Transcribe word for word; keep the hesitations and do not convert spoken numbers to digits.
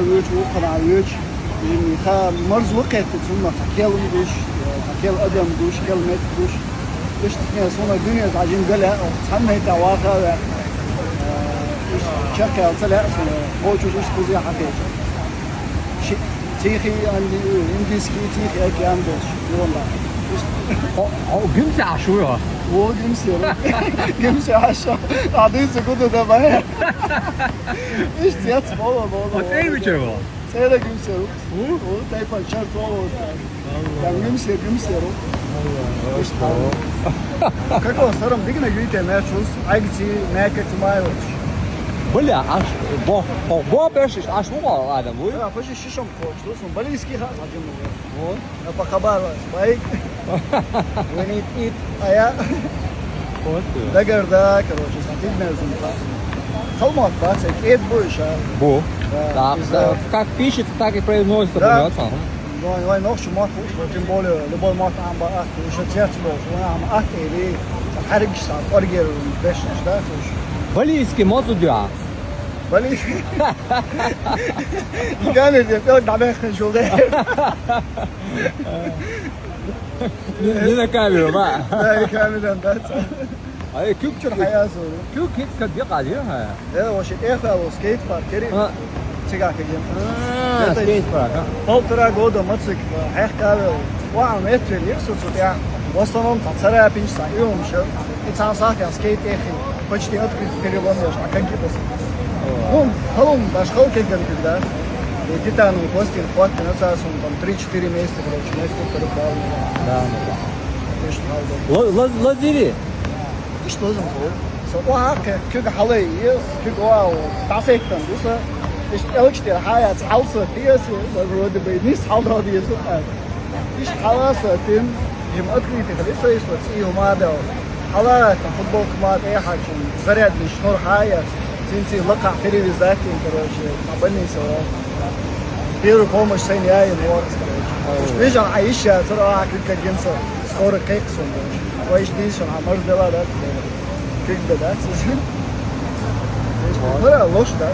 Вуьйцу, вукхана вуьйцу. Жимма ха марзо кхетта цунна, ха кел гуш, ха кел адам гуш, кел мет гуш. Иштта суна дуьнен тӀа жимма гала, цхьанна тӀа ваха ваьхна. Иштта чаккхел ца лаьа суна, кхочуш иштта кузе хьатеча. Ши-, Тихий, анди-, Индийский, Тихий океан долуш, юонда. Иштта. О, о, гимсе ашу я. О, гимсе. Гимсе ашу. Ады цигуда да бая. Иштта яц, болу, болу. О, цӀе мичара ву? ЦӀера гимсе. У? У, тайпан чар толу. Алла. Там гимсе, гимсе ру. Алла. Как он, сарам дигна юйте мяч ус, айгти, мяка тумаевич. Бля, аш, бо, бо, бо, беш, аш, бо, адам, вуй? Да, почти шишом коч, ус, он балийский хас, один. Вот. А по хабару, байк. We need it, а я. Вот. Дагарда, короче, сатидная зумба. Халмак, бац, эт будешь, а? Бу. Да, так, из-за да, как пишется, так и произносится, да. Понимаете, ага. Ну, ну, ну, что мат, тем более, любой мат, ам, ба, ах, уже сердце было, что ам, ах, или, харигиш, там, оргер, бешиш, да, слушай. Балийский мозу, да. Балийский. Никогда не пьёт, да, бешиш, да. Не, не на камеру, ма. Да, и камера, да. А, э, куьг чуьра хьаясо. Куьг хӀинца кад декъа дира хьан? Э, вообще, эхало скейт-парк, кери. А. Цигахь кагин. А, это скейт-парк, а. Полтора года мацик, хьехкавел. Ва, метвел, ирсу цу тя. В основном, там, царапинча, там, и он всё. И там сахя скейт эхи. Почти открыт перелом, я ж, а как это? О. Ну, холом, даже холке, как да. И титановый пластин, хватит на час, он там три-четыре месяца, короче, на это порубал. Да, ну да. Конечно, надо. Ло-, ло-, лазири? Иштта лазам со. Со, о, хьакхе, куьг хьалай, ес, куьг, вау, дӀасайттан ду со. Иштта элчтера хьаяц хьалса, тиеси, вроде бы, нис хьалдал дезу, а. Иштта хьаласа, тин, им открытый хили со, ис, вот, и хӀума дал. Хьала, там, футболка ма тӀехьачун, зарядный шнур хьаяц, цин-цин лакхахь перевязать, короче, на больнице, вот. Первую помощь сайна яйна вахас, короче. Ой. Уж вижа, а ещё, цара, а, куьг кагин со. Скоро кайхсон. Вайш дийшан, а марз дела, да? Куьг да, да? Вара лош, да?